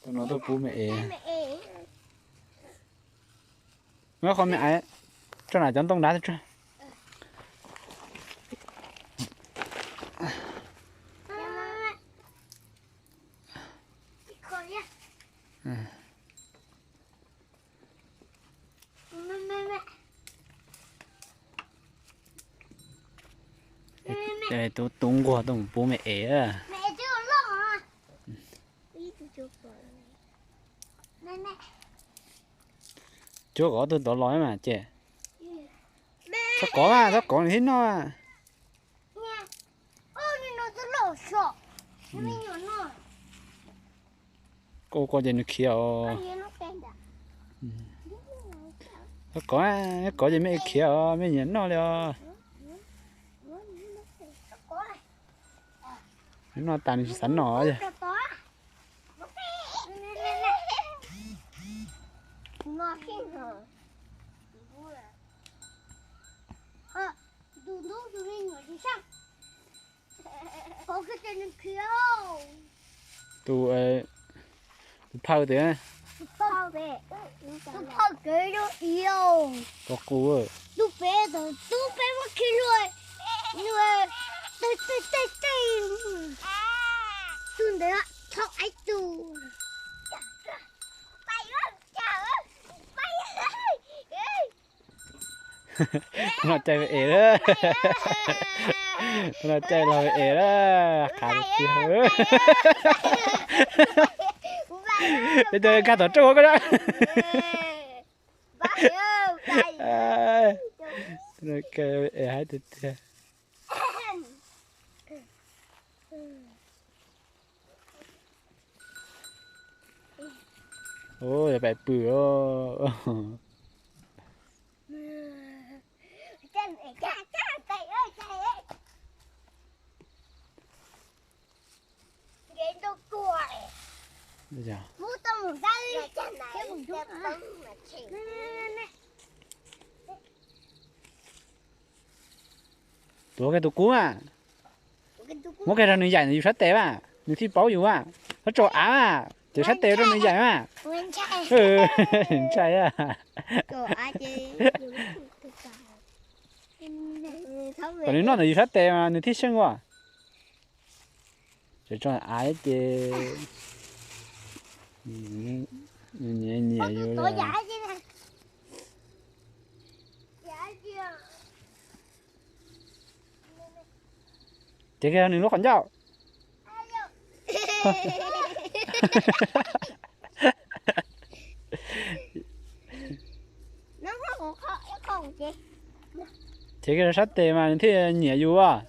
Tus no tuaj pub me es. Muab qhov me es tso nram cov ntoo nrad tso. Tus tub nquag tuaj mus pub me es. Cuab kom ob tug tod los mas ces. Txhob kov mas, txhob kov nws thiaj noj. Koj ua koj ces nws khiav os. Txhob kov, kov ces mej khiav os, mej nyiam noj li os. Noj tas nws tsis xav noj yog. Tus, tus phawj tias, tus qus, tus pem, tus pem muab khi hlua, tus, tus ntawd thaum ib tus, no caij es lawm, no caij los es lawm, qhav tiag. Peb cov nkag tom rooj koj. Es haib tiag tiag. Ua pais pw. Tuav kiag tus kub mas, muab kiag rau nws yaim ntawm yus sab tes mas nws thiaj paub yus mas. Txhob tso av mas, ces sab tes rau nws yaim mas. Ntshai. Kom nws noj ntawm yus sab tes mas nws thiaj seej ua. Tseem tso av ces nyiam nyiam yus. Ces kiag nws lub qhov ncauj. Ces kiag sab tes mas nws thiaj nyiam yus.